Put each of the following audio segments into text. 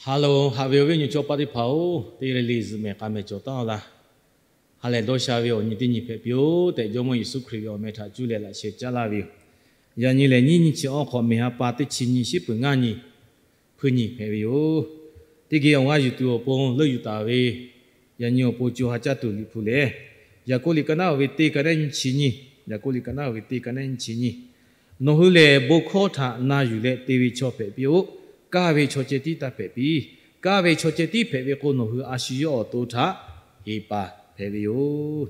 Hello, haꞈ ve awˬ viˉ awˬ nyi chaw paˆ teˇ hpaˍ-oˬ, teˇ g'aˇ le le zuhꞈ mehˍ k'a mehˍ cawˬ taˉ laˇ. Ha lehˬ dawˇ sha ve awˬ nyi teˇ nyi hpehꞈ piˇ-oˬ tehꞈ, Jawˇmawˇ Yeˍsuˆ Hkriꞈ ve awˬ meh htaꞈ cuˇ leh laꞈ sheh caˉ laˇ ve yoˬ. Yaꞈ nyi lehˬ, nyiˇ nyi chi awˬ hk'awꞈ mehˍ ha pa teˇ chi nyi shiˉ peuˬ ngaˇ nyi hpui nyi hpehꞈ ve yoˬ. Teˇ geh awˬ g'aˇ yuˬ tuˬ awˬ pon leuˆ yuˬ taˍ ve, yaꞈ nyi awˬ pon co ha caˇ tuˬ Liꞈ hpu lehˬ, Yaˍkoˆ liꞈ ka naˉ oˇ ve teˇ ka naˉ nyiˇ chi nyi, Yaˍkoˆ liꞈ ka naˉ oˇ ve teˇ ka naˉ nyiˇ chi nyi. Nawˬ hui lehˬ, bon hkawˇ htaꞈ na yuˬ leh te ve chaw hpehꞈ piˇ-oˆ. Kaˇ ve chaw ceh tiˉ taˇ hpehꞈ piˇ. Kaˇ ve chaw ceh tiˉ hpehꞈ ve k'o, nawˬ hui a shu yawˇ awˬ to htaꞈ heˍ paˍ hpehꞈ ve yoˬ.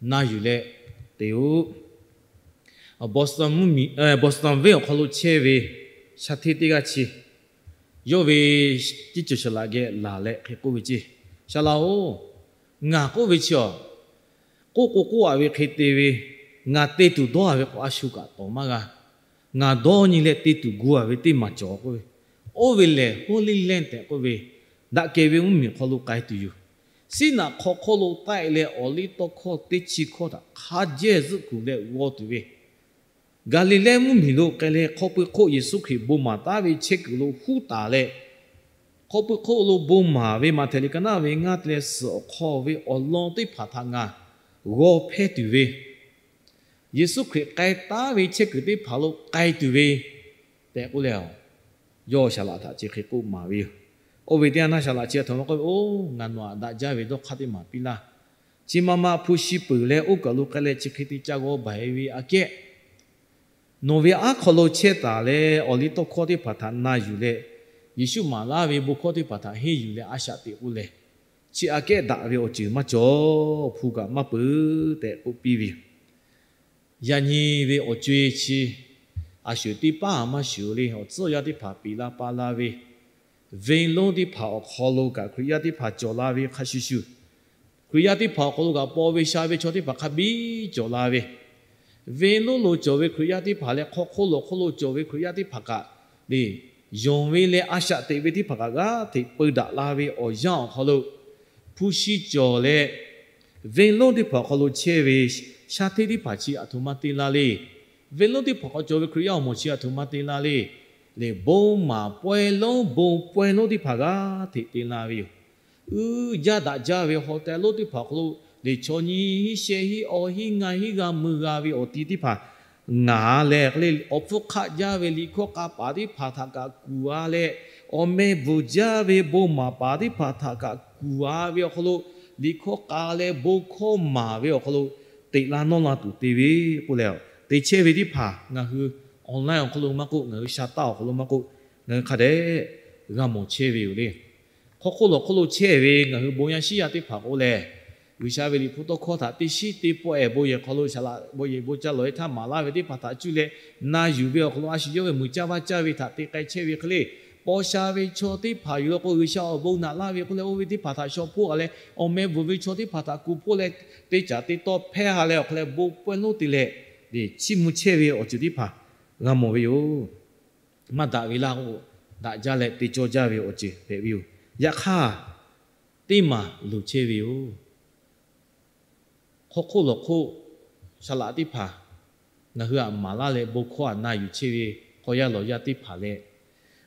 Na yuˬ leh te-oˆ. Boston venˇ awˬ hk'aw lo chehˇ ve shaˉ hteˇ teˇ g'aˇ chi, yawˇ ve teˇ ceuˬ shaˍ laꞈ geh laˬ leh hk'e k'oˆ ve ceˇ, Shaˍ laꞈ-oˬ, ngaˬ k'oˆ ve chi a, k'oˆ k'o k'oˆ-a ve hk'e te ve, ngaˬ te tuˬ dawˇ-a ve k'o, a shu kaꞈ tawˍ maˇ g'a. Ngaˬ dawˇ nyi leh te tuˬ gu-a ve teˇ maˬ cawˬ k'oˆ ve, oˇ ve lehˬ Holy Land tehꞈ k'oˆ ve, daꞈ kehˬ ve mvuhˇmiˬ hk'aw lo k'ai tuˬ yoˬ. Siˉ naꞈ hk'aw hk'oˆ lo taˆ-e leh, awˬliˇtawˇhkawˇ teˇ chi hkawˇ htaꞈ hk'a jehˇ zuhˆ kuˬ leh g'aw tuˬ ve, Gaˍliˍlehˇ mvuhˇmiˬ lo k'ai leh, hk'aw pui hk'oˆ Yeˍsuˆ Hkriꞈ bon maˍ taˉ ve chehˇ kuiˬ lo huˉ taˍ leh, hk'aw pui hk'oˆ lo bon maˍ ve Maꞈhtehˍ liꞈ ka naˉ ve ngaˇ te leh suhˍ awˬ hk'aw ve awˬ lawn teˇ hpaˍ htaꞈ ngaˬ g'aw hpehˇ tuˬ ve, Yeˍsuˆ Hkriꞈ k'ai taˉ ve chehˇ kuiˬ teˇ hpaˍ lo k'ai tuˬ ve tehꞈ k'oˆ leh, yawˇ shaˍ laꞈ htaꞈ chi hk'e k'oˆ maˍ ve yoˬ. Oˇ ve teˇ yanˇ shaˍ laꞈ chi a htoꞈ ma k'oˆ ve, Oˇ, ngaˬ nawˬ htaꞈ daꞈ jaˇ ve dawˇ hk'aˇ teˇ maˬ piˇ laˇ. Chi ma ma hpu shi peuˬ leh oˇ kaˬ lo k'ai leh chi hk'e te ca g'aw baˬ-e ve aꞈ kehˉ, nawˬ ve aˉ hk'aw lo chehˇ taˍ leh, awˬliˇtawˇhkawˇ teˇ hpaˍ htaꞈ na yuˬ leh, Yeˍsuˆ maˍ laˇ ve bon hkawˇ teˇ hpaˍ htaꞈ henˇ yuˬ leh a shaꞈ teꞈ k'oˆ lehˬ, chi aꞈ kehˉ daꞈ ve awˬ ceuˬ maˇ cawˬ. Hpu kaꞈ maˇ peuˬ tehꞈ k'oˆ piˇ ve yoˬ. Yaꞈ nyi ve awˬ co-e chi, a shuˍ teˇ paˉ maˇ shuˍ le. Awˬ tcuhˉ awˬ yanˇ teˇ hpaˍ peꞈ la pa la ve, venˇ lonˉ teˇ hpaˍ awˬ hk'aw lo kaꞈ Hkriꞈ yaˇ teˇ hpaˍ cawˬ la ve hk'a shuˍ shuˍ, Hkriꞈ yaˇ teˇ hpaˍ awˬ hk'aw lo kaꞈ paw ve sha ve chaw teˇ hpaˍ hk'a biˇ cawˬ la ve, venˇ lonˉ lo cawˬ ve Hkriꞈ yaˇ teˇ hpaˍ leh hk'aw hk'oˆ lawˬ hk'oˆ lo cawˬ ve Hkriꞈ yaˇ teˇ hpaˍ kaꞈ le, yonˍ ve leh a shaꞈ teꞈ ve teˇ hpaˍ kaꞈ g'aˇ hteꞈ peu daꞈ la ve awˬ yanˇ awˬ hk'aw lo, hpu shi cawˬ leh, venˇ lonˉ teˇ hpaˍ awˬ hk'aw lo chehˇ ve shaˉ hteˇ teˇ hpaˍ chi aˬ htoꞈ ma te la le. Venˇ lonˉ teˇ hpaˍ hk'aw cawˬ ve Hkriꞈ yaˇ awˬ moˍ chi aˬ htoꞈ ma te la le. Lehˬ, bon maˍ pawehˇ lonˉ bon pawehˇ lonˉ teˇ hpaˍ g'aˇ hteꞈ te la ve yoˬ. Uiˍ jaˇ daꞈ jaˇ ve hawˬ teh lonˉ teˇ hpaˍ awˬ hk'aw lo, lehˬ, chaw nyi hiˉ sheh hiˉ awˬ hiˉ ngaˇ hiˉ g'a mui g'a ve awˬ ti teˇ hpaˍ ngaˍ leh, awˬ hpfuhˇ hk'aˆ jaˇ ve liꞈ hkawˇ k'a paˍ teˇ hpaˍ htaꞈ kaꞈ kuˬ-a leh, awˬ meh bvuhˬ jaˇ ve bon maˍ paˍ teˇ hpaˍ htaꞈ kaꞈ kuˬ-a ve awˬ hk'aw lo, liꞈ hkawˇ k'a leh bon hkawˇ maˍ ve awˬ hk'aw lo teꞈ la nawˇ la tuˬ te ve k'oˆ leh, te chehˇ ve teˇ hpaˍ ngaˬ hui online awˬ hk'aw lo maˇ k'oˆ, ngaˬ hui sha taˇ awˬ hk'aw lo maˇ k'oˆ, ngaˬ hui hk'a dehꞈ g'a mawˬ chehˇ ve yoˬ le. Hk'aw hk'oˆ lawˬ hk'oˆ lo chehˇ ve ngaˬ hui bon yaˇ shiˉ yaˇ teˇ hpaˍ k'o lehˬ, G'uiˬsha ve liꞈ hpu tawˇ hkawˇ htaꞈ teˇ shiˉ te pawehˇ bon yehˬ hk'aw lo shaˍ laꞈ bon yehˬ bon ca lawˬ-e htaˇ maˍ laˇ ve teˇ hpaˍ htaꞈ cuˇ leh na yuˬ ve awˬ hk'aw lo a shu yawˇ ve muiˬ caˇ vaˇ caˇ ve htaꞈ te k'ai chehˇ ve hk'e le, paw sha ve chaw teˇ hpaˍ yuˬ law k'o G'uiˬsha awˬ bon naꞈ laˇ ve k'oˆ leh, oˇ ve teˇ hpaˍ htaꞈ shaw hpoˆ-a leh, awˬ meh bvuhˬ ve chaw teˇ hpaˍ htaꞈ kuˬ hpoˆ leh, teˇ caˬ te tawˇ hpehˇ-a leh awˬ hk'aw leh bon pawehˇ lonˉ te leh, chiˇ mvuh chehˇ ve awˬ ceuˬ teˇ hpaˍ g'a mawˬ ve yoˬ. Maˇ daꞈ ve laˇ k'o, daꞈ jaˇ leh te cawˇ jaˇ ve awˬ ceuˬ hpehꞈ ve yoˬ. Yaꞈ hk'aˇ, teˇ maˬ loˍ chehˇ ve yoˬ. Hk'aw hk'oˆ lawˬ hk'oˆ, shaˍ laꞈ teˇ hpaˍ ngaˬ hui htaꞈ maˍ laˇ leh bon hkawˇ htaꞈ na yuˬ chehˇ ve hk'aw yaˇ lawˬ yaˇ teˇ hpaˍ leh,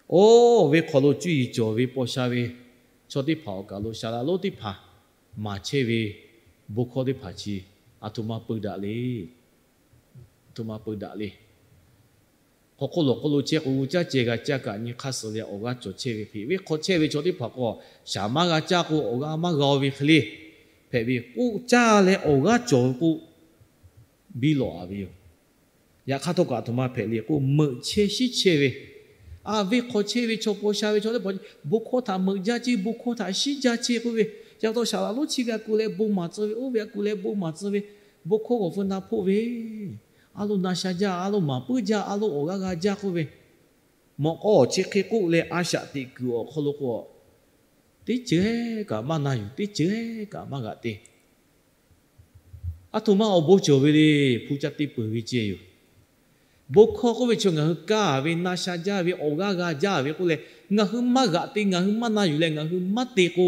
oˇ ve hk'aw lo cuˇ yiˍ cawˬ ve paw sha ve chaw teˇ hpaˍ awˬ kaˬ lo shaˍ laꞈ lonˉ teˇ hpaˍ maˍ chehˇ ve bon hkawˇ teˇ hpaˍ chi aˬ htoꞈ ma peu daꞈ le. Aˬ htoꞈ ma peu daꞈ le. Hk'aw hk'oˆ lawˬ hk'oˆ lo chehˇ k'o, g'uˇ caˇ ceh g'a caˇ kaꞈ nyi hk'aˇ suh leh awˬ g'aˇ cawˬ chehˇ ve hk'e, venˇ hk'aw chehˇ ve chaw teˇ hpaˍ k'o, shaˍ maˇ g'a caˇ k'o awˬ g'aˇ maˇ g'a-o ve hk'e le, hpehꞈ ve k'oˆ caˇ leh awˬ g'aˇ cawˬ ve k'o, biˇ lawꞈ-a ve yoˬ. Yaꞈ hk'aˇ htawˇ kaꞈ aˬ htoꞈ ma hpehꞈ le k'o, meuꞈ chehˇ shiˉ chehˇ ve, a, venˇ hk'aw chehˇ ve chaw paw sha ve chaw teˇ hpaˍ, bon hkawˇ htaꞈ meuꞈ jaˇ ceˇ, bon hkawˇ htaꞈ shiˉ jaˇ ceˇ k'oˆ ve, yaꞈ taw shaˍ laꞈ lonˉ chi g'a kuˬ leh bon maˍ tcuh ve, oˇ ve g'a kuˬ leh bon maˍ tcuh ve, bon hkawˇ g'awˬ feu na hpoˆ ve, a lo na sha jaˇ, a lo maˍ puiˉ jaˇ, a lo awˬ g'aˇ g'a jaˇ k'oˆ ve, mawꞈ k'aw chi hk'e k'oˆ leh a shaꞈ teꞈ kuiˬ awˬ hk'aw lo k'o, teˇ ceuˬ kaꞈ maˇ na yuˬ, teˇ ceuˬ kaꞈ maˇ g'aꞈ te. Aˬ htoꞈ ma awˬ bon cawˬ ve le. Hpu caˇ te peuˬ ve ceh yoˬ. Bon hkawˇ k'oˆ ve chaw ngaˬ hui kaˇ ve, na sha jaˇ ve, awˬ g'aˇ g'a jaˇ ve k'oˆ leh, ngaˬ hui maˇ g'aꞈ te, ngaˬ hui maˇ na yuˬ leh ngaˬ hui maˇ te k'o,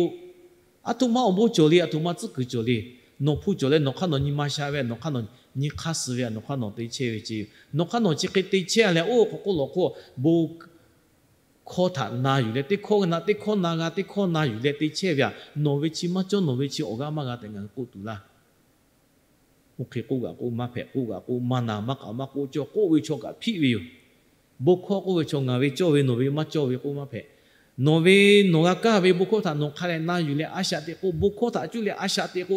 aˬ htoꞈ ma awˬ bon cawˬ le, aˬ htoꞈ ma tcuhˉ kuiˬ cawˬ le. Nawˬ hpu cawˬ leh nawˬ hk'aˇ nawˬ nyi ma sha ve, nawˬ hk'aˇ nawˬ nyi hk'aˇ suh ve, nawˬ hk'aˇ nawˬ te chehˇ ve ceh yoˬ. Nawˬ hk'aˇ nawˬ chi hk'e te chehˇ leh oˇ hk'aw k'oˆ lawˬ hk'oˆ bon hkawˇ htaꞈ na yuˬ leh teˇ hkawˇ na teˇ hkawˇ na g'a teˇ hkawˇ na yuˬ leh te chehˇ ve aꞈ, nawˬ ve chi maˇ cawˇ, nawˬ ve chi awˬ g'aˇ maˇ g'a tehꞈ ngaˬ hui k'oˆ tuˬ laˇ. Oˇ hk'e k'oˆ g'aꞈ k'o maˇ hpehꞈ, k'oˆ g'aꞈ k'o maˇ na, maˇ k'aꞈ maˇ k'oˆ, cawˇ k'oˆ ve chaw kaꞈ hpiˆ ve yoˬ. Bon hkawˇ k'oˆ ve chaw ngaˬ ve cawˇ ve, nawˬ ve maˇ cawˇ ve k'oˆ maˇ hpehꞈ. Nawˬ ve nawˬ g'a kaˇ ve bon hkawˇ htaꞈ nawˬ hk'a leh na yuˬ leh a shaꞈ teꞈ k'o, bon hkawˇ htaꞈ cuˇ leh a shaꞈ teꞈ k'o,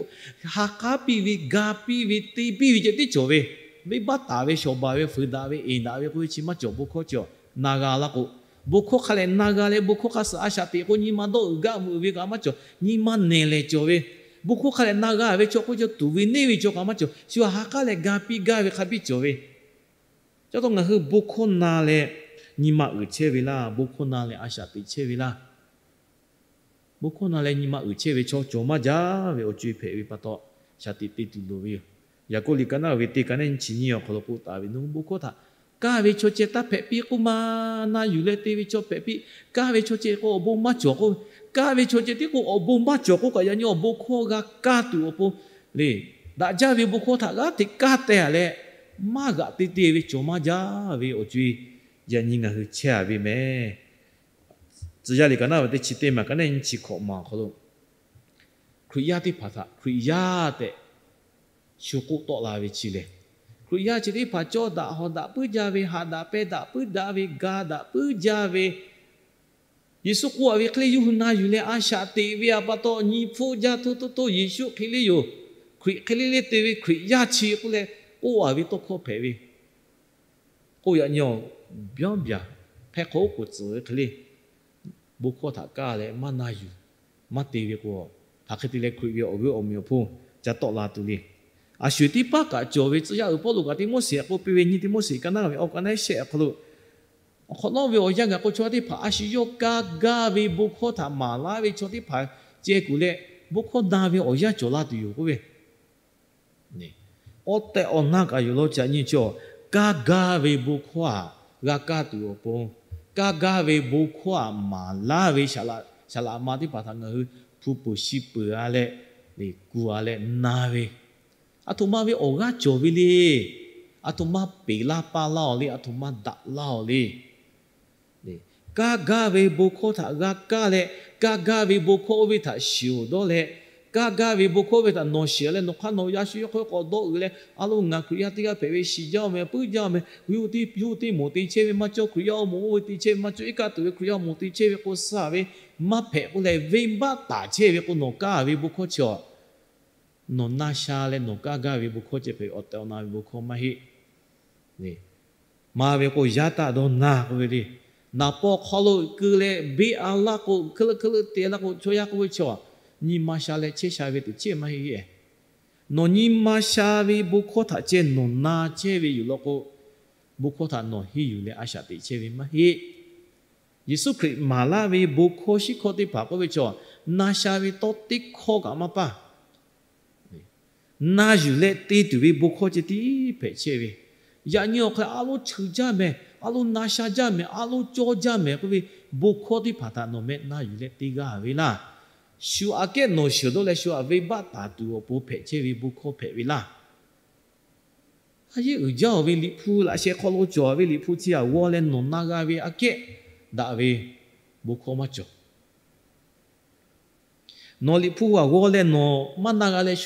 ha k'aˉ piˇ ve, ga piˇ ve, te piˇ ve ceh tiˉ cawˬ ve, venˇbaˆ taˍ ve, shawˍ baˬ ve, fuiˍ daꞈ ve, eˍ daꞈ ve k'oˆ ve chi maˇ cawˬ. Bon hkawˇ cawˬ na g'a laˇ k'o, bon hkawˇ hk'a leh na g'a leh bon hkawˇ hk'a suh a shaꞈ teꞈ k'o, nyi ma dawˇ uiˍ gaˇ meuꞈ ve kaꞈ maˇ cawˬ, nyi ma nehˬ lehˬ cawˬ ve, bon hkawˇ hk'a leh na g'a ve chaw k'oˆ ve chaw tuˍ ve neˇ ve chaw kaꞈ maˇ cawˬ, shu ha k'aˉ leh ga piˇ gaˇ ve hk'a biˇ cawˬ ve. Cawˇ taw ngaˬ hui bon hkawˇ na leh nyi ma uiˍ chehˇ ve laˇ, bon hkawˇ na leh a shaꞈ teꞈ chehˇ ve laˇ. Bon hkawˇ na leh nyi ma uiˍ chehˇ ve chaw cawˬ maˇ jaˇ ve awˬ co-e hpehꞈ ve pa taw, shaˍ tiꞈ te tuˬ loˍ ve yoˬ. Yaˍkoˆ liꞈ ka naˆ ve teˇ ka naˆ nyiˇ chi nyiˇ awˬ hk'aw lo k'oˆ taˍ ve, nawˬ hui bon hkawˇ htaꞈ kaˇ ve chaw ceh taˇ hpehꞈ piˇ k'oˆ ma, na yuˬ leh te ve chaw hpehꞈ piˇ. Kaˇ ve chaw ceh k'o awˬ bon maˇ cawˬ k'oˆ, kaˇ ve chaw ceh tiˉ k'o awˬ bon maˇ cawˬ k'oˆ kaꞈ, yaꞈ nyi awˬ bon hkawˇ g'a kaˇ tuˬ awˬ pon le, daꞈ jaˇ ve bon hkawˇ htaꞈ g'aˇ hteꞈ kaˇ teh-a leh, maˇ g'aꞈ te te ve cawˬ maˇ jaˇ ve awˬ co-e yaꞈ nyi ngaˬ hui chehˇ-a ve meh. Tcuh yaˇ liꞈ ka naˆ ve teˇ chi teˇ maˬ ka naˆ nyiˇ chi hkawꞈ maˬ awˬ hk'aw lo, Hkriꞈ yaˇ teˇ hpaˍ htaꞈ Hkriꞈ yaˇ tehꞈ shu k'oˆ tawˆ la ve chi lehˬ, Hkriꞈ yaˇ chi teˇ hpaˍ cawˇ daꞈ hawˍ daꞈ puiˉ jaˇ ve, haꞈ daꞈ peh daꞈ puiˉ daꞈ ve, ga daꞈ puiˉ jaˇ ve, Yeˍsuˆ k'oˆ-a ve hk'e le yawˇ hui na yuˬ leh a shaꞈ teꞈ ve-a pa taw, nyi hpfuhˇ jaˇ htoˇ htoˇ htoˇ Yeˍsuˆ hk'e le yoˬ, Hkriꞈ hk'e le le te ve Hkriꞈ yaˇ chi k'oˆ leh k'oˆ-a ve tawˇ hkawˇ hpehꞈ ve. K'oˆ yaꞈ nyi awˬ byanˇ byaˬ hk'e hk'aw oˉ k'oˍ tcuhˍ ve hk'e le, bon hkawˇ htaꞈ kaˇ leh maˇ na yuˬ, maˇ te ve k'o, hk'aˬ hk'e te leh Hkriꞈ ve awˬ g'euˆ awˬ meh awˬ hponˇ ca tawˆ la tuˬ le. A shu-eˬ teˇ paˉ kaꞈ cawˬ ve tcuh yaˇ uiˍ Pawˇluꞈ kaꞈ Tiˆmoˉseˍ k'oˆ piˇ ve, nyiˇ Tiˆmoˉseˍ ka naˆ ve awˬ ka naˆ shehˆ awˬ hk'aw lo, awˬ hk'awꞈ nawˉ ve awˬ yanˇ gaˬ k'o chaw teˇ hpaˍ a shu yawˇ kaˇ gaˇ ve bon hkawˇ htaꞈ maˍ laˇ ve chaw teˇ hpaˍ ceh kuˬ leh, bon hkawˇ na ve awˬ yanˇ cawˬ la tuˬ yoˬ k'oˆ ve. Awˬ tehˬ awˬ na kaꞈ yoˬ law ca nyi cawˬ. Kaˇ gaˇ ve bon hkawˇ-aˬ g'a kaˇ tuˬ awˬ pon, kaˇ gaˇ ve bon hkawˇ-aˬ maˍ laˇ ve saˍ laꞈ ma teˇ hpaˍ htaꞈ ngaˬ hui hpu peuˬ shi peuˬ-a leh, kuˬ-a leh na ve, aˬ htoꞈ ma ve awˬ g'aˇ cawˬ ve le. Aˬ htoꞈ ma peꞈ laˇ paˇ laˇ-oˬ le. Aˬ htoꞈ ma daꞈ laˇ-oˬ le. Kaˇ gaˇ ve bon hkawˇ htaꞈ g'a kaˇ leh, kaˇ gaˇ ve bon hkawˇ oˇ ve htaꞈ shiˍ-oˬ dawˇ leh, kaˇ gaˇ ve bon hkawˇ oˇ ve htaꞈ nawˬ shiˍ leh nawˬ hk'aˇ nawˬ yaˇ shu yawˇ hk'aw k'awꞈ dawˇ uiˍ leh, a lo ngaˬ Hkriꞈ yaˇ teˇ g'aˇ hpehꞈ ve shiˍ jaˇ-oˬ meh, puiˉ jaˇ-oˬ meh, yawˇ hui te chehˇ ve maˇ cawˇ, Hkriꞈ yaˇ awˬ moˍ oˇ ve te chehˇ ve maˇ cawˇ, iˉ kaˆ tuˬ ve Hkriꞈ yaˇ awˬ moˍ te chehˇ ve k'o suh ve maˇ hpehꞈ k'oˆ leh, venˇbaˆ taˍ chehˇ ve k'o nawˬ kaˇ ve bon hkawˇ chi-a, nawˬ na sha leh nawˬ kaˇ gaˇ ve bon hkawˇ ceh hpehꞈ ve awˬ tehˬ awˬ na ve bon hkawˇ maˇ heˆ. Maˇ ve k'o yaˇ taˆ dawˇ na k'oˆ ve le. Naˍ paw hk'aw lo uiˍ keu leh beˆ-a laˇ k'o, hkeuˆ leuˆ hkeuˆ leuˆ te laˇ k'o, chaw yaˇ k'oˆ ve chaw, nyi ma sha leh chehˇ sha ve teꞈ chehˇ maˇ heˆ. Nawˬ nyi ma sha ve bon hkawˇ htaꞈ ceh nawˬ na chehˇ ve yoˬ law k'o, bon hkawˇ htaꞈ nawˬ henˇ yuˬ leh a shaꞈ teꞈ chehˇ ve maˇ heˆ. Yeˍsuˆ Hkriꞈ maˍ laˇ ve bon hkawˇ shiˉ hkawˇ teˇ hpaˍ k'oˆ ve chaw, na sha ve tawˇ teˇ hkawˇ kaꞈ maˇ paˇ. Na yuˬ leh te tuˬ ve bon hkawˇ ceh tiˉ hpehꞈ chehˇ ve. Yaꞈ nyi awˬ hk'aw a loˉ cheuˬ jaˇ mehˍ, a loˉ na sha jaˇ mehˍ, a loˉ cawˇ jaˇ mehˍ k'oˆ ve, bon hkawˇ teˇ hpaˍ htaꞈ nawˬ meh na yuˬ leh te g'a ve laˇ. Shu aꞈ kehˉ nawˬ shiˍ dawˇ leh shu aꞈ venˇbaˆ taˍ tuˬ awˬ pon hpehꞈ chehˇ ve bon hkawˇ hpehꞈ ve laˇ. A yeˉ uiˍ jaˇ-oˬ ve Liꞈ hpu laꞈ sheh hk'aw lo cawˬ ve Liꞈ hpu chi aꞈ g'aw leh nawˬ na g'a ve aꞈ kehˉ daꞈ ve bon hkawˇ maˇ cawˬ. Nawˬ Liꞈ hpu aꞈ g'aw leh nawˬ maˇ na g'a leh,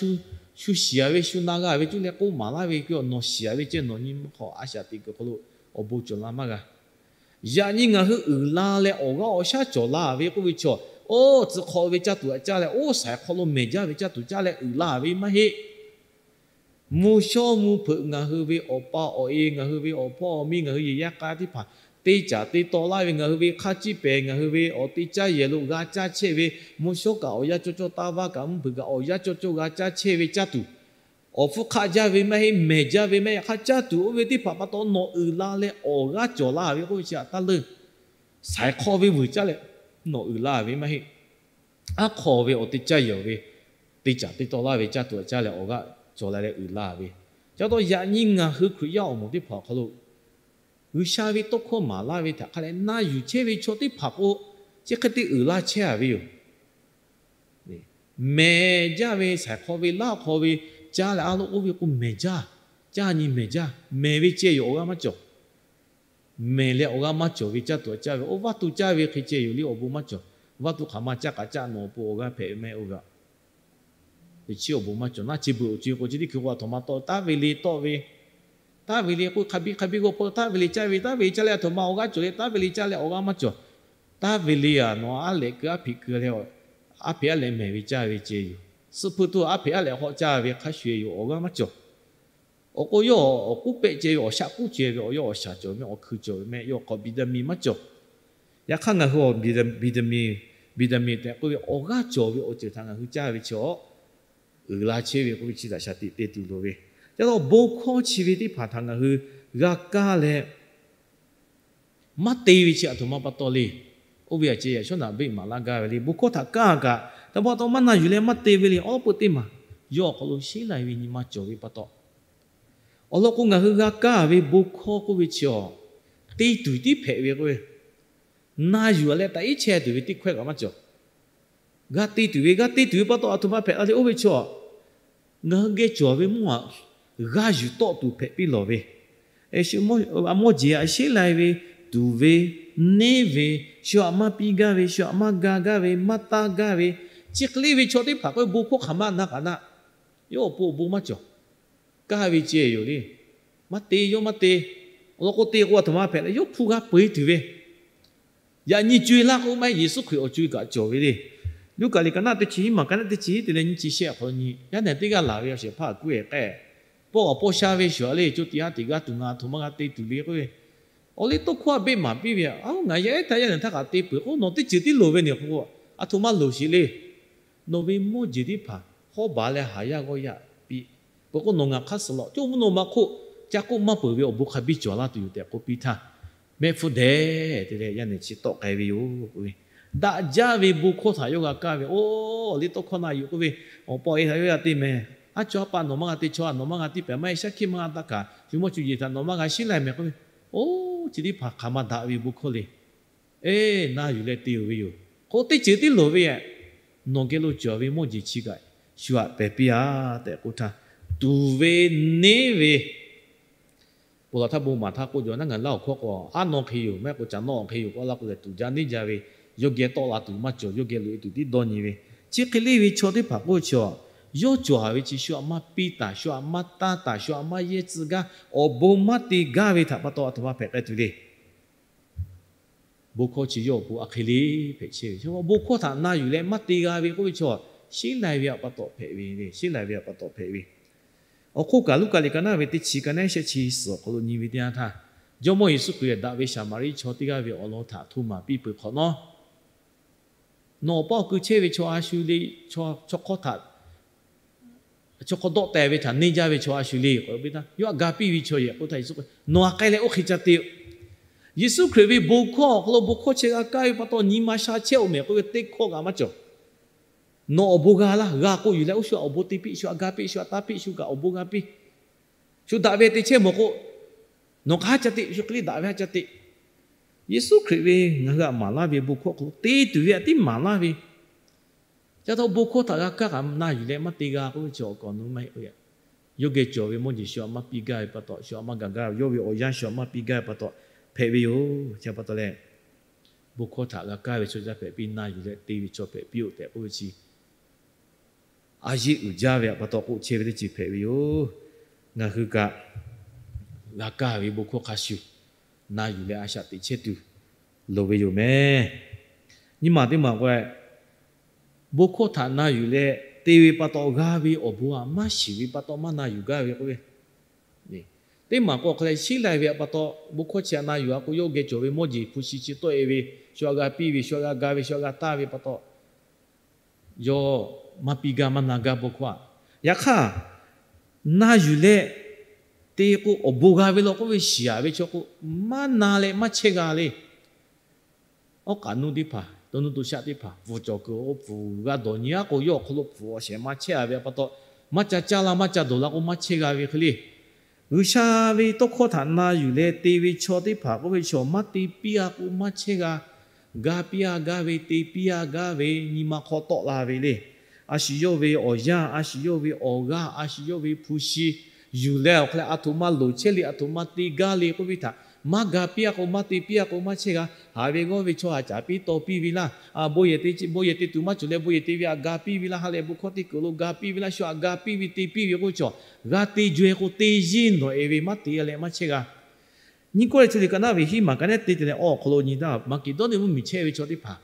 shu shiˍ-a ve shu na g'a ve cuˇ leh k'oˆ maˍ laˇ ve keu nawˬ shiˍ-a ve ceh nawˬ nyi ma hk'aw a shaꞈ teꞈ kuiˬ hk'aw lo awˬ bon cawˬ la maˇ g'a. Yaꞈ nyi ngaˬ hui uiˍ la leh awˬ g'aˇ awˬ shaˉ cawˬ la ve k'oˆ ve chaw, oˇ tcuh hk'aw ve caˇ tuˬ aꞈ caˇ leh, oˇ saiˍ hk'aw lo mehˬ jaˇ ve caˇ tuˬ caˇ leh uiˍ la ve maˇ heˆ. Mvuhˇ shawˉ mvuhˇ hpeuꞈ ngaˬ hui ve awˬ pa awˬ e, ngaˬ hui ve awˬ hpawˇ awˬ miˇ, ngaˬ hui yehˬ yaˇ k'a teˇ hpaˍ te caˍ te taw laˇ ve, ngaˬ hui ve hk'aˇ ciˇ pehˍ, ngaˬ hui ve awˬ te caˇ yehˬ lo g'a caˇ chehˇ ve, mvuhˇ shawˉ kaꞈ awˬ yanˇ cawˇ cawˇ, taˇ vaˇ kaꞈ mvuhˇ hpeuꞈ kaꞈ awˬ yanˇ cawˇ cawˇ g'a caˇ chehˇ ve caˇ tuˬ, awˬ hpfuhˇ hk'aˆ jaˇ ve maˇ heˆ, mehˬ jaˇ ve maˇ heˆ, hk'aˇ caˇ tuˬ oˇ ve teˇ hpaˍ pa taw nawˬ uiˍ la leh awˬ g'aˇ cawˬ la ve k'oˆ ve chi aꞈ taˇ leuˇ. Saiˍ hk'aw ve vuiˬ caˇ leh nawˬ uiˍ la ve maˇ heˆ. Aˉ hk'aw ve awˬ te caˇ yehˬ ve, te caˍ te taw laˇ ve caˇ tuˬ aꞈ caˇ leh awˬ g'aˇ cawˬ la leh uiˍ la ve. Ca taw yaꞈ nyi ngaˬ hui Hkriꞈ yaˇ awˬ moˍ teˇ hpaˍ awˬ hk'aw lo G'uiˬsha ve tawˇ hkawˇ maˍ laˇ ve htaꞈ hk'a leh na yuˬ chehˇ ve chaw teˇ hpaˍ k'o, chi hk'e te uiˍ la chehˇ-a ve yoˬ. Mehˬ jaˇ ve saiˍ hk'aw ve laˇ hk'aw ve caˇ leh a loˉ k'oˆ ve k'o mehˬ jaˇ, caˇ nyi mehˬ jaˇ, mehˬ ve ceh yoˬ, awˬ g'aˇ maˇ cawˬ. mehˬ leh awˬ g'aˇ maˇ cawˬ ve caˇ tuˬ aꞈ caˇ ve, oˇ vaˇ tuˬ caˇ ve hk'e ceh yoˬ le. Awˬ bon maˇ cawˬ. Vaˇ tuˬ hk'aˬ ma caˇ k'aꞈ caˇ nawˬ awˬ pon awˬ g'aˇ hpehꞈ ve maˇ heˆ oˇ ve aꞈ. Teꞈ chiˉ awˬ bon maˇ cawˬ naˉ, chi beuꞈ awˬ co e k'o chi teˇ hkui k'o aˬ htoꞈ ma tawˆ, taˇ ve le tawˆ ve, taˇ ve le k'oˆ hk'a biˇ hk'a biˇ g'awˇ hpawˇ taˇ ve le caˇ ve, taˇ ve le caˇ leh aˬ htoꞈ ma awˬ g'aˇ cawˬ leh taˇ ve le caˇ leh awˬ g'aˇ maˇ cawˬ. Taˇ ve le aꞈ nawˬ aˉ lehꞈ keu aˉ hpeꞈ keu leh, aˉ hpeꞈ aˉ lehꞈ mehˬ ve caˇ ve ceh yoˬ. Suhˆ hpuˇ tuˬ aˉ hpeꞈ aˉ lehꞈ hawˆ caˇ ve hk'a shuˍ yoˬ, awˬ g'aˇ maˇ cawˬ. Awˬ k'o yawˇ awˬ k'uˉ pehˆ ceh ve awˬ shaˆ k'uˉ ceh ve awˬ yawˇ awˬ shaˍ cawˬ mehˆ, awˬ hkui cawˬ ve mehˆ, yawˇ hk'awꞈ Benˍjaˍmenˍ maˇ cawˬ. Yaꞈ hk'aˇ ngaˬ hui awˬ Benˍjaˍmenˍ, Benˍjaˍmenˍ tehꞈ k'oˆ ve awˬ g'aˇ cawˬ ve awˬ ceuˬ htaꞈ ngaˬ hui caˇ ve chi awˬ uiˍ la chehˇ ve k'oˆ ve chi htaꞈ shaˍ tiꞈ te tuˬ loˍ ve. Ca taw bon hkawˇ chi ve teˇ hpaˍ htaꞈ ngaˬ hui g'a kaˇ leh maˇ te ve chi aˬ htoꞈ ma pa taw le. Oˇ ve aꞈ ceh yaꞈ shawˉ naꞈ beˆ maˍ laˇ gaˇ ve le. Bon hkawˇ htaꞈ kaˇ kaꞈ htaꞈ pa taw maˇ na yuˬ leh maˇ te ve le. Awˉ lawˉ peuˇ teˇ maˬ yawˇ awˬ hk'aw lo sheˉ lai ve nyi ma cawˬ ve pa taw, awˬ lawn k'o ngaˬ hui g'a kaˇ ve bon hkawˇ k'oˆ ve chi awˬ te tuˬ tiˉ hpehꞈ ve k'oˆ ve, na yuˬ leh taꞈ iˉ chehˇ tuˬ ve teˇ hkawehˇ kaꞈ maˇ cawˬ. G'a te tuˬ ve, g'a te tuˬ ve pa taw aˬ htoꞈ ma hpehꞈ la le. Oˇ ve chi awˬ ngaˬ hui geh cawˬ ve mvuhˇ aꞈ g'a yuˬ tawˆ tuˬ hpehꞈ piˇ lawˬ ve, mawˇ jeˬ aꞈ sheˉ lai ve, tuˬ ve, neˇ ve, shu aꞈ maˇ piˇ gaˇ ve, shu aꞈ maˇ ga gaˇ ve, maˇ taˇ gaˇ ve, chi hk'e le ve chaw teˇ hpaˍ k'oˆ ve bon hkawˇ hk'aˬ ma na kaꞈ na, yawˇ awˬ pon awˬ bon maˇ cawˬ. Kaˇ ve ceh yoˬ le. Maˇ te, yawˇ maˇ te. Awˬ lawn k'o te k'o aˬ htoꞈ ma hpehꞈ leh yawˇ hpu g'a peu e tuˬ ve, yaꞈ nyi co e laˇ k'oˆ maˇ heˆ, Yeˍsuˆ Hkriꞈ awˬ co e kaꞈ cawˬ ve le. Luˉkaꞈ liꞈ ka naˆ teˇ chi hiˉ maˬ ka naˆ teˇ chi hiˉ te leh nyiˇ chi shehˆ awˬ hk'aw lo nyi, yaˇ nehˬ teˇ g'aˇ laˬ ve awˬ shehˍ hpaˇ aꞈ kuˉ e k'ai, paw aˬ paw sha ve shuˍ aꞈ le, co tiꞈ ha tiꞈ g'a tuˬ ngaˬ aˬ htoꞈ ma g'a te tuˬ le k'oˆ ve. Awˬ liˇ tawˇ hkawˇ aꞈ beˆ maˍ piˇ ve, Aoˬ, ngaˬ yaˇ ehˉ htaˇ yaˇ nehˬ htaˇ kaꞈ te peuˬ k'o, nawˬ teˇ ceuˬ tiˉ loˍ ve ne k'o, aˬ htoꞈ ma loˍ sheˍ le. Nawˬ ve mawˇ jeˬ teˇ hpaˍ hawˉ baˬ leh haˍ yaˇ g'awˇ yaˇ piˇ. Peuˬ k'o nawˬ ngaˬ hk'aˇ suh lawˬ, co mvuhˇ naw ma hk'oˆ ca k'oˆ maˇ peuˬ ve awˬ bon hk'a biˇ cawˬ laˇ tuˬ yoˬ tehꞈ k'oˆ piˇ htaˇ, mehˆ hpfuhˇ dehꞈ te leh yaˇ nehˬ chi tawˆ k'ai ve yoˬ k'oˆ ve. Daꞈ jaˇ ve bon hkawˇ htaꞈ yawˇ g'a kaˇ ve, Oˬ, awˬ liˇ tawˇ hkawˇ na yuˬ k'oˆ ve, awˬ paw e htaꞈ yawˇ g'a te mehˍ. Aˉ caw aˉ paˆ nawˬ maˇ g'a te chaw, nawˬ maˇ g'a tiˇ pehˍ, maˇ heˆ shaˉ hkiˆ maˇ g'a taˇ kaꞈ, shu mawˇ shu jeˬ htaꞈ nawˬ maˇ g'a sheˉ lai mehˍ k'oˆ ve. Oˬ, chi teˇ hpaˍ hk'aˬ ma daꞈ ve bon hkawˇ le. Eˬ, na yuˬ leh te-oˬ ve yoˬ. K'o teˇ ceuˬ tiˉ loˍ ve, nawˬ geh lo cawˬ ve mawˇ jeˬ chi kaꞈ shu aꞈ pehˬ piˇ-a tehꞈ k'oˆ htaˇ, tuˬ ve, neˇ ve, ponˬ laˬ htaˇ bon maˍ htaˇ k'oˆ jaw naˉ, ngaˬ laˇ awˬ hkawˇ k'o aˉ naw hk'e yoˬ, maˇ heˆ k'o caˬ naw awˬ hk'e yoˬ k'oˆ laˇ k'o lehˬ, tuˬ jaˇ neˇ jaˇ ve, yawˇ geh tawˆ la tuˬ maˇ cawˬ, yawˇ geh loꞈ e tuˬ tiˉ dawˇ nyi ve. Chi hk'e le ve chaw teˇ hpaˍ k'oˆ ve chi, yawˇ cawˬ haˍ ve chi shu aꞈ maˇ piˇ taˍ, shu aꞈ maˇ taˇ taˍ, shu aꞈ maˇ yehˇ tcuh gaˇ, awˬ bon maˇ te gaˇ ve htaꞈ pa taw aˬ htoꞈ ma hpehꞈ k'ai tuˬ le. Bon hkawˇ chi yawˇ awˬ pon aˬ hk'e le hpehꞈ chehˇ ve. Bon hkawˇ htaꞈ na yuˬ leh maˇ te g'a ve k'oˆ ve chaw, sheˉ lai ve aꞈ pa taw hpehꞈ ve le. Sheˉ lai ve aꞈ pa taw hpehꞈ ve. Awˬ hk'oˆ kaꞈ Luˉkaꞈ liꞈ ka naˆ ve teˇ chi ka naˆ shehˆ chi suhˍ awˬ hk'aw lo nyi ve teˇ yanˇ htaˇ, Jawˇmawˇ Yeˍsuˆ Hkriꞈ daꞈ ve Saˍmaˍriˆ chaw teˇ g'aˇ ve awˬ lawn htaꞈ hto maˍ piˇ peuˬ hk'awꞈ nawˉ, nawˬ awˬ paˇ awˬ kui chehˇ ve chaw a shu le, chaw hk'awˇ htaꞈ chaw hk'awˇ dawˆ teh ve htaꞈ neˇ jaˇ ve chaw a shu le k'oˆ ve htaˇ, yawˇ aꞈ ga piˇ ve chaw yehˬ k'oˆ htaˇ, Yeˍsuˆ k'o, Nawˬ aꞈ k'ai leh oˇ hk'e ca te-o. Yeˍsuˆ Hkriꞈ ve bon hkawˇ awˬ hk'aw lo bon hkawˇ chi g'a kaˇ ve pa taw nyi ma sha chehˇ-oˬ mehˍ k'oˆ ve teˇ hkawˇ kaꞈ maˇ cawˬ. Nawˬ awˬ bon g'a laˇ, g'a k'o yuˬ leh oˇ shu aꞈ awˬ bon te piˇ, shu aꞈ ga piˇ, shu aꞈ taˇ piˇ, shu kaꞈ awˬ bon g'a piˇ. Shu daꞈ ve te chehˇ mawˬ k'o, nawˬ hk'aˬ ha ca te, shu hk'e le daꞈ ve ha ca te. Yeˍsuˆ Hkriꞈ ve ngaˬ hui aꞈ maˍ laˇ ve bon hkawˇ hk'aw lo te tuˬ ve aꞈ tiˉ maˍ laˇ ve, ca taw bon hkawˇ htaꞈ g'a kaˇ kaꞈ na yuˬ leh maˇ te g'a k'oˆ ve chi awˬ kaꞈ awˬ nu maˇ heˆ. Yawˇ geh cawˬ ve mawˇ jeˬ shu aꞈ maˇ piˇ gaˇ ve pa taw, shu aꞈ maˇ gaˬ gaˇ ve, yawˇ ve awˬ yanˇ shu aꞈ maˇ piˇ gaˇ ve pa taw hpehꞈ ve yoˬ. Chi pa taw leh, bon hkawˇ htaꞈ g'a kaˇ ve chaw jaˇ hpehꞈ piˇ, na yuˬ leh te ve chaw hpehꞈ piˇ-oˆ tehꞈ k'oˆ ve chi, a yeˇ uiˍ jaˇ ve aꞈ pa taw k'oˆ chehˇ ve teˇ ceuˬ hpehꞈ ve yoˬ. Ngaˬ hui kaꞈ g'a kaˇ ve bon hkawˇ hk'a shuˍ na yuˬ leh a shaꞈ teꞈ chehˇ tuˬ loˍ ve yoˬ mehˍ. Nyi maˬ teˇ maˬ k'o, bon hkawˇ htaꞈ na yuˬ leh te ve pa taw g'a ve awˬ bon aꞈ maˇ shiˍ ve pa taw maˇ na yuˬ gaˇ ve k'oˆ ve, teˇ maˬ k'o hk'a leh sheˉ lai ve aꞈ pa taw, bon hkawˇ chi aꞈ na yuˬ-a k'o, yawˇ geh cawˬ ve mawˇ jeˬ hpu shi chi tawˆ-e ve, shu aꞈ g'a piˇ ve, shu aꞈ g'a ga ve, shu aꞈ g'a taˇ ve pa taw, yawˇ maˇ piˇ gaˇ maˇ na gaˇ bon hkawˇ-a. Yaꞈ hk'aˇ, na yuˬ leh te k'o awˬ bon g'a ve law k'oˆ ve shiˍ-a ve chaw k'o, maˇ na leh maˇ chehˇ g'a le. Awˉ k'aꞈ nuˇ teˇ hpaˍ, to nuˇ to shaˆ teˇ hpaˍ bvuhˬ cawˬ kuiˬ-o, bvuhˬ g'a dawˬ nyi-a k'o, yawˇ awˬ hk'aw lo bvuhˬ awˬ shehˍ ma chehˇ-a ve pa taw, maˇ ca caˇ la maˇ ca dawˬ la k'o maˇ chehˇ g'a ve hk'e le. G'uiˬsha ve tawˇ hkawˇ htaꞈ na yuˬ leh te ve chaw teˇ hpaˍ k'oˆ ve chaw maˇ te piˇ-a k'o maˇ chehˇ g'a. Ga piˇ-a gaˇ ve, te piˇ-a gaˇ ve nyi ma hk'aw tawˆ la ve le. A shu yawˇ ve awˬ yanˇ, a shu yawˇ ve awˬ g'aˇ, a shu yawˇ ve hpu shi yuˬ leh awˬ hk'aw leh a htoꞈ ma loˍ chehˇ le, a htoꞈ ma te gaˇ le k'oˆ ve htaꞈ Maˇ ga piˇ a k'o, maˇ te piˇ a k'o, maˇ chehˇ g'a. Haꞈ ve g'awˇ ve chaw htaꞈ caˍ piˇ taw piˇ ve laˇ. Bon yehˬ te, bon yehˬ te tuˬ maˇ cawˬ leh, bon yehˬ te ve htaꞈ ga piˇ ve laˇ. Ha lehˬ bon hkawˇ teˇ kuiˬ lo ga piˇ ve laˇ. Shu htaꞈ ga piˇ ve te piˇ ve k'oˆ ve chaw, g'a te jaw-e k'o, teˇ yinˇ nawˬ e ve maˇ te leh maˇ chehˇ g'a. Nyiˇ Kawˇrenˍhtuˆ liꞈ ka naˉ ve hiˉ maˬ ka neˉ te te leh awˬ hk'aw lo nyi taˇ, Maˍkeˍdawˇniˆ mvuhˇmiˬ chehˇ ve chaw teˇ hpaˍ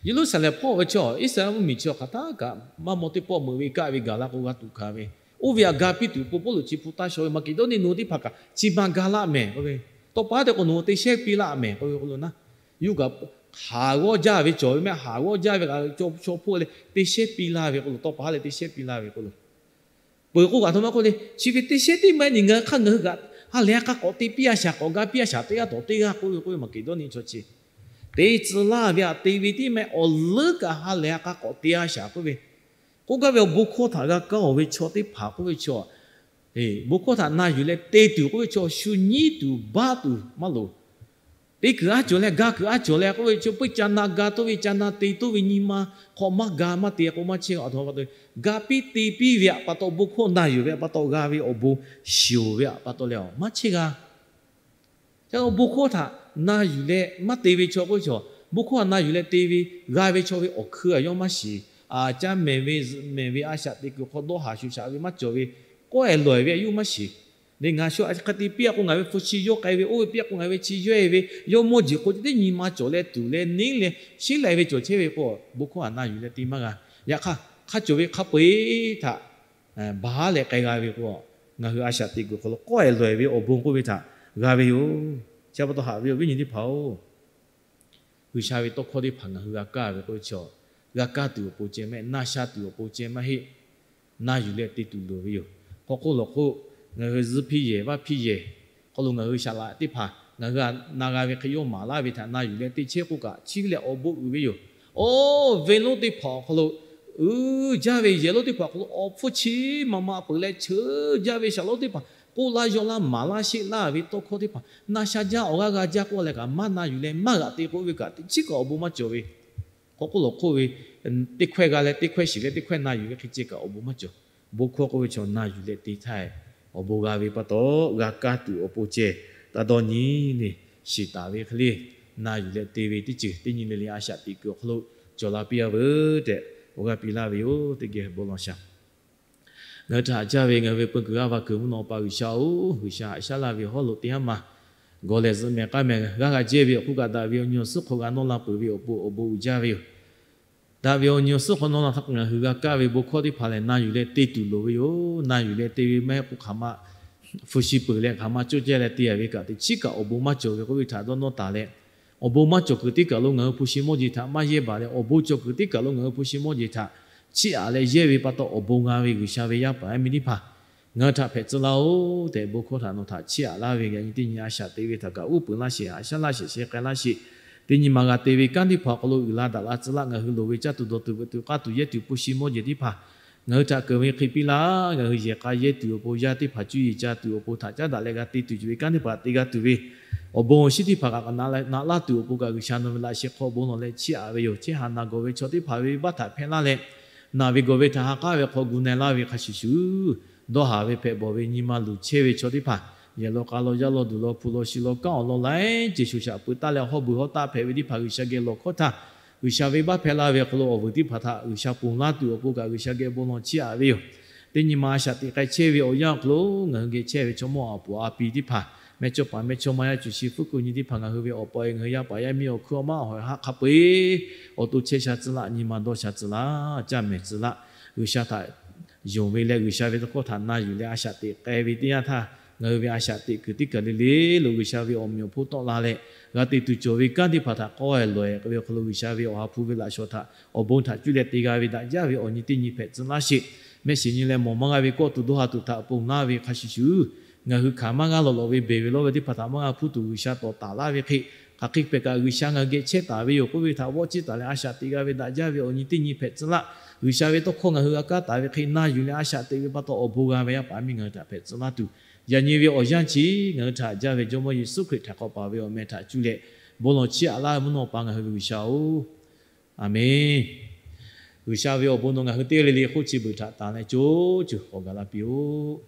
Yeˍruˆsaˍlehnˍ hpawˇ ve chaw, Iˉsaˍreˍlaˆ mvuhˇmiˬ chi awˬ hk'aˬ htaˇ kaꞈ maˇ maw teˇ pawˆ meuꞈ ve kaˆ ve gaˬ la k'o g'a tuˬ hkanˍ ve, oˇ ve htaꞈ ga piˇ tuˬ po Pawˇluꞈ chi hpu taˇ shaw ve Maˍkeˍdawˇniˆ nawˬ teˇ hpaˍ kaꞈ chi ma ga laˇ mehˍ k'oˆ ve, tawˇ pa haˉ te k'o nawˬ te shehˇ piˇ laˇ mehˍ k'oˆ ve k'o lo naˉ, yuˇ kaꞈ haˍ g'awˇ jaˇ ve cawˬ ve mehˆ, haˍ g'awˇ jaˇ ve kaꞈ chaw hpawˇ leh te shehˇ piˇ laˇ ve k'o lo, tawˇ pa haˉ leh te shehˇ piˇ laˇ ve k'o lo, peuˬ k'o kaꞈ htoꞈ ma k'oˆ le, chi ve teˇ shehˇ teˇ maˇ heˆ ni ngaˬ hui hk'aˇ ngaˬ hui kaꞈ ha lehˬ a k'a k'awꞈ te piˇ a shaˍ, k'awꞈ ga piˇ a shaˍ teˇ g'aˇ tawˍ teˇ g'aˇ k'oˆ ve k'oˆ ve Maˍkeˍdawˇniˆ chaw chi, te tcuh laˇ ve htaꞈ te ve tiˉ maˇ heˆ, awˬ leuˉ kaꞈ ha lehˬ a k'a k'awꞈ te a shaˍ k'oˆ ve, k'oˆ gaˇ ve awˬ bon hkawˇ htaꞈ g'a kaˇ-oˬ ve chaw teˇ hpaˍ k'oˆ ve chaw, bon hkawˇ htaꞈ na yuˬ leh te tuˬ k'oˆ ve chaw shu nyiˉ tuˬ baˆ tuˬ maˇ loˍ. Te kuiˬ aˉ cawˬ leh ga kuiˬ aˉ cawˬ leh k'oˆ ve chaw peuˬ ca na ga toˇ ve ca na te toˇ ve nyi ma hk'aw maˇ ga maˇ te k'o maˇ chehˇ g'a. Awˬ htoꞈ ma pa taw, ga piˇ te piˇ ve htaꞈ pa taw, bon hkawˇ na yuˬ ve htaꞈ pa taw g'a ve awˬ bon shiˍ-oˬ ve htaꞈ pa taw leh maˇ chehˇ g'a. Ca bon hkawˇ htaꞈ na yuˬ leh maˇ te ve chaw k'oˆ ve chaw, bon hkawˇ htaꞈ na yuˬ leh te ve g'a ve chaw ve awˬ hkui a yawˇ maˇ shiˍ. Aˬ caˇ mehˍ ve zuhꞈ mehˍ ve a shaꞈ teꞈ kuiˬ hk'aw dawˇ haˍ shuˍ shaꞈ ve maˇ cawˬ ve, k'awˇ ehˍ lawˬ ehˍ ve a yawˇ maˇ shiˍ. Leh ngaˬ shu a hk'e te piˇ a k'o ngaˬ ve hpu shi yawˇ k'ai ve, oˇ ve piˇ a k'o ngaˬ ve chi yawˇ e ve, yawˇ mawˇ jeˬ k'o teˇ nyi ma cawˬ leh tuˬ leh neˉ leh sheˉ lai ve cawˬ chehˇ ve k'o, bon hkawˇ htaꞈ na yuˬ leh te maˇ g'a. Yaꞈ hk'aˇ, hk'a cawˬ ve hk'a peu-eˬ htaꞈ baˬ leh k'ai g'a ve k'o, ngaˬ hui a shaꞈ teꞈ kuiˬ hk'aw lo k'awˇ ehˍ lawˬ ehˍ ve awˬ bon k'oˆ ve htaꞈ g'a ve yoˬ. Chi pa taw haꞈ ve awˬ viˉ nyi teˇ hpaˍ-oˬ, G'uiˬsha ve tawˇ hkawˇ teˇ hpaˍ ngaˬ hui g'a kaˇ ve k'oˆ ve chaw, g'a kaˇ tuˬ awˬ pon ceh mehˆ, na sha tuˬ awˬ pon ceh maˇ heˆ. Na yuˬ leh te tuˬ loˍ ve yoˬ. Hk'aw hk'oˆ lawˬ hk'oˆ, ngaˬ hui zuhˆ hpiˇ yehˬ vaˇ hpiˇ yehˬ hk'aw lo ngaˬ hui shaˍ laꞈ teˇ hpaˍ ngaˬ hui na g'a ve hk'e yawˇ maˍ laˇ ve htaꞈ na yuˬ leh te chehˇ k'oˆ kaꞈ, chi leh awˬ bon uiˍ ve yoˬ. Oˇ, venˇ lonˉ teˇ hpaˍ awˬ hk'aw lo uiˍ jaˇ ve yehˬ lonˉ teˇ hpaˍ awˬ hk'aw lo awˬ hpfuhˇ chi ma ma peuˬ leh cheuˬ jaˇ ve shaˍ lonˉ teˇ hpaˍ k'oˆ laˇ yaw laˇ maˍ laˇ sheˆ laˇ ve tawˇ hkawˇ teˇ hpaˍ na sha jaˇ awˬ g'aˇ g'a jaˇ k'oˆ leh kaꞈ maˇ na yuˬ leh maˇ g'aꞈ te k'oˆ ve kaꞈ, teˇ chiˉ kaꞈ awˬ bon maˇ cawˬ ve. Hk'aw hk'oˆ lawˬ hk'oˆ ve teˇ hkawehˇ g'a leh teˇ hkawehˇ shiˍ leh teˇ hkawehˇ na yuˬ ve hk'e ceh kaꞈ awˬ bon maˇ cawˬ. Bon hkawˇ k'oˆ ve chaw na yuˬ leh te htaˇ, awˬ bon g'a ve pa taw, g'a kaˇ tuˬ awˬ pon ceh taˇ dawˇ nyi le, shiˍ taˍ ve hk'e le, na yuˬ leh te ve teˇ ceuˬ teˇ nyi le le a shaꞈ teꞈ kuiˬ awˬ hk'aw lo cawˬ la piˇ a veuˬ tehꞈ, awˬ g'aˇ piˇ laˇ ve yoˬ. Teˇ geh bon lawˬ shaˍ. Ngaˬ hui htaꞈ haꞈ jaˇ ve ngaˬ hui ve peu kuiˬ g'aˇ va kuiˬ mvuhˇ naw pa G'uiˬsha-oˬ, G'uiˬsha haꞈ shaˉ laˇ ve hawˉ lo teˇ haˉ ma gawˬ lehˬ zuhꞈ mehˍ k'aˉ mehˍ g'aˇ g'a jehˇ ve awˬ hk'oˆ kaꞈ daꞈ ve awˬ nyi awˬ suhˉ hk'aw g'a nawˇ la peuˬ ve awˬ pon awˬ bon uiˍ jaˇ ve yoˬ. Daꞈ ve awˬ nyi awˬ suhˉ hk'aw nawˇ la htaˇ k'o ngaˬ hui g'a kaˇ ve bon hkawˇ teˇ hpaˍ lehˬ na yuˬ leh te tuˬ loˍ ve yoˬ. Na yuˬ leh te ve maˇ heˆ k'o hk'aˬ ma hpu shi peuˬ leh hk'aˬ ma coˇ ceh leh te a ve kaꞈ, teˇ chiˉ kaꞈ awˬ bon maˇ cawˬ ve k'oˆ ve htaꞈ dawˇ nawˇ taˍ leh, awˬ bon maˇ cawˬ kuiˬ teˇ kaˬ lo ngaˬ hui hpu shi mawˇ jeˬ htaꞈ maˇ yehˇ baˬ leh, awˬ bon cawˬ kuiˬ teˇ kaˬ lo ngaˬ hui hpu shi mawˇ jeˬ htaꞈ chiˇ aꞈ leh yehˇ ve pa taw, awˬ bon g'a ve G'uiˬsha ve yaˇ paˍ yaˇ miˇ teˇ hpaˍ, ngaˬ hui htaꞈ hpehꞈ tcuh laˇ-oˬ tehꞈ, bon hkawˇ htaꞈ nawˬ htaꞈ chiˇ aꞈ laˇ ve yaꞈ nyi teˇ nyi a shaꞈ teꞈ ve htaꞈ kaꞈ uˉ peunˍ laˇ sheˍ, haꞈ shaˉ laˇ sheˍ, sheh k'ai laˇ sheˍ. Teˇ nyi ma g'a te ve kanˉ teˇ hpaˍ awˬ hk'aw lo uiˍ la daꞈ la tcuh laˇ, ngaˬ hui loˍ ve caˇ tuˬ dawˬ tuˬ veuꞈ tuˬ k'aˇ tuˬ yehˇ tuˬ hpu shi mawˇ jeˬ teˇ hpaˍ ngaˬ hui htaꞈ keunˍ ve hk'e piˇ laˇ. Ngaˬ hui yehˬ k'a yehˇ tuˬ awˬ pon, yaˇ teˇ hpaˍ cuˇ yiˍ ca tuˬ awˬ pon, htaꞈ caˉ daꞈ leh g'a te tuˬ cawˬ ve kanˉ teˇ hpaˍ te g'a tuˬ ve, awˬ bon awˬ shinˉ teˇ hpaˍ kaꞈ na laˇ tuˬ awˬ pon kaꞈ, G'uiˬsha nawˬ ve laꞈ sheh hk'aw bon lawˬ leh chiˇ aꞈ ve yoˬ. Chehˇ haꞈ naˬ gawˬ ve chaw teˇ hpaˍ ve venˇbaˆ htaꞈ hpehˇ laˇ leh, naˬ ve gawˬ ve htaꞈ ha k'aˉ ve hk'aw gu na-e laˇ ve hk'a shuˍ shuˍ, dawˇ haˍ ve hpehꞈ bawˬ ve nyi ma luˬ chehˇ ve chaw teˇ hpaˍ, yehˬ law k'a law yaˇ law duˬ law hpu law shi law kanˉ awˬ lawn laiˉ ceuˬ sho shaꞈ peuˬ taˍ leh, hawˉ beuˬ hawˉ taˆ hpehꞈ ve teˇ hpaˍ G'uiˬsha geh lawˬ hkawˇ htaˇ, G'uiˬsha venˇbaˆ hpehˇ laˇ ve hk'aw lo awˬ vuiˬ teˇ hpaˍ htaꞈ G'uiˬsha ponˬ laˇ tuˬ awˬ pon kaꞈ G'uiˬsha geh bon lawˬ chiˇ aꞈ ve yoˬ. Teˇ nyi ma a shaꞈ teꞈ k'ai chehˇ ve awˬ yanˇ awˬ hk'aw lo ngaˬ hui geh chehˇ ve chaw mawˇ a puˍ a pi teˇ hpaˍ, mehˇ chawˇ paˍ mehˇ chawˇ ma yaˇ cuˬ shi fuˉ kuiˬ nyi teˇ hpaˍ, ngaˬ hui ve awˬ pa e ngaˬ hui yaˇ paˍ yaˇ miˇ awˬ hkui awˬ maˇ awˬ ha hk'a peu-eˬ awˬ to chehˇ sha tcuh laˇ, nyi ma dawˇ sha tcuh laˇ, caˇ mehˍ tcuh laˇ. G'uiˬsha htaꞈ yonˍ ve leh G'uiˬsha ve tawˇ hkawˇ htaꞈ na yuˬ leh a shaꞈ teꞈ k'ai ve teˇ yanˇ htaˇ, ngaˬ hui ve a shaꞈ teꞈ kuiˬ teˇ kaˬ le le lo G'uiˬsha ve awˬ meꞈ awˬ hponˇ tawˆ la leh, g'a te tuˬ cawˬ ve kanˉ teˇ hpaˍ htaꞈ k'awˇ e lawˬ e k'ai ve awˬ hk'aw lo G'uiˬsha ve awˬ ha hpu ve laꞈ shawˍ htaꞈ awˬ bon htaꞈ cuˇ leh te g'a ve daꞈ jaˇ ve awˬ nyi teˇ nyi hpehꞈ tcuh laˇ sheˍ. Mehˆ shiˍ nyi leh mawˬ maˇ g'a ve kawˆ tuˬ dawˇ ha tuˬ htaꞈ ponˬ laˇ ve hk'a shuˍ shuˍ, ngaˬ hui hkanˍ maˇ g'a lawˬ lawꞈ ve beˬ ve lawˇ ve teˇ hpaˍ htaꞈ maˇ g'a hpuˇ tuˬ G'uiˬsha tawˍ taˍ laˇ ve hk'e, hk'aˬ hk'e hpehꞈ kaꞈ G'uiˬsha ngaˬ hui geh chehˇ taˍ ve yoˬ k'oˆ ve htaꞈ vawˆ ciˇ taˍ leh a shaꞈ teꞈ g'a ve daꞈ jaˇ ve awˬ nyi teˇ nyi hpehꞈ tcuh laˇ. G'uiˬsha ve tawˇ hkawˇ ngaˬ hui g'a kaˇ taˍ ve hk'e na yuˬ leh a shaꞈ teꞈ ve pa taw awˬ bon g'a ve yaˇ paˍ yaˇ miˇ ngaˬ hui htaꞈ hpehꞈ tcuh laˇ tuˬ, yaꞈ nyi ve awˬ yanˇ chi ngaˬ hui htaꞈ jaˇ ve Jawˇmawˇ Yeˍsuˆ Hkriꞈ htaꞈ k'awꞈ paˍ ve awˬ meh htaꞈ cuˇ leh bon lawˬ chiˇ aꞈ laˇ ve mvuhˇ naw pa ngaˬ hui ve G'uiˬsha-oˬ, Aˍmenˇ. G'uiˬsha ve awˬ bon nawˬ ngaˬ hui teˇ g'aˇ le le hk'oˆ chi beuꞈ htaꞈ tanˬ leh co cuˬ k'awꞈ gaˬ la piˇ-oˆ.